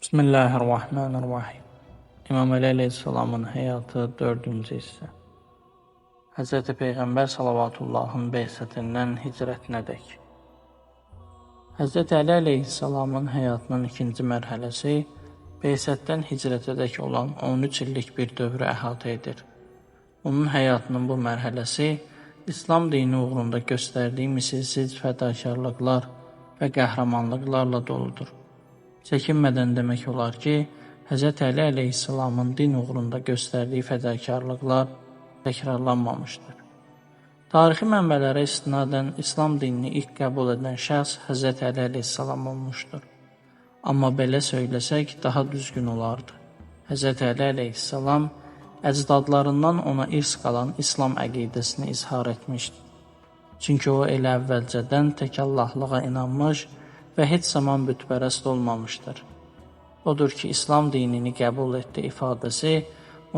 Bismillahirrahmanirrahim. İmam Əli əleyhissalamın həyatı 4-cü hissə. Hz. Peyğəmbər salavatullahın bəisətindən hicrətinədək. Hz. Əli əleyhissalamın həyatının ikinci mərhələsi bəisətdən hicrətədək olan 13 illik bir dövrü əhatə edir. Onun həyatının bu mərhələsi İslam dini uğrunda göstərdiyi misilsiz fədakarlıqlar və qəhrəmanlıqlarla doludur. Çəkinmədən demək olar ki, Hz. Əli əleyhissalamın din uğrunda göstərdiyi fədakarlıqlar təkrarlanmamışdır. Tarixi mənbələrə istinadən İslam dinini ilk qəbul edən şəxs Hz. Əli əleyhissalam olmuşdur. Amma belə söyləsək daha düzgün olardı. Hz. Əli əleyhissalam əcdadlarından ona irs qalan İslam əqidəsini izhar etmişdi. Çünki o elə əvvəlcədən tək Allahlığa inanmış və heç zaman bütpərəst olmamışdır. Odur ki, İslam dinini qəbul etdi ifadəsi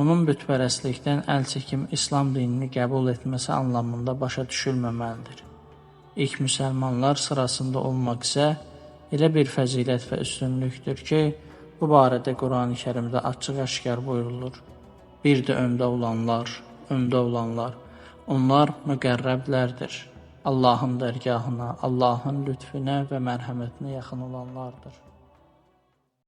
onun bütpərəstlikdən əl çəkim İslam dinini qəbul etməsi anlamında başa düşülməməlidir. İlk müsəlmanlar sırasında olmaq isə elə bir fəzilət və üstünlükdür ki, bu barədə Qurani Kərimdə açıq-aşkar buyurulur. Bir də öndə olanlar, öndə olanlar, onlar müqərrəblərdir. Allahın dərgahına, Allahın lütfünə və mərhəmətinə yaxın olanlardır.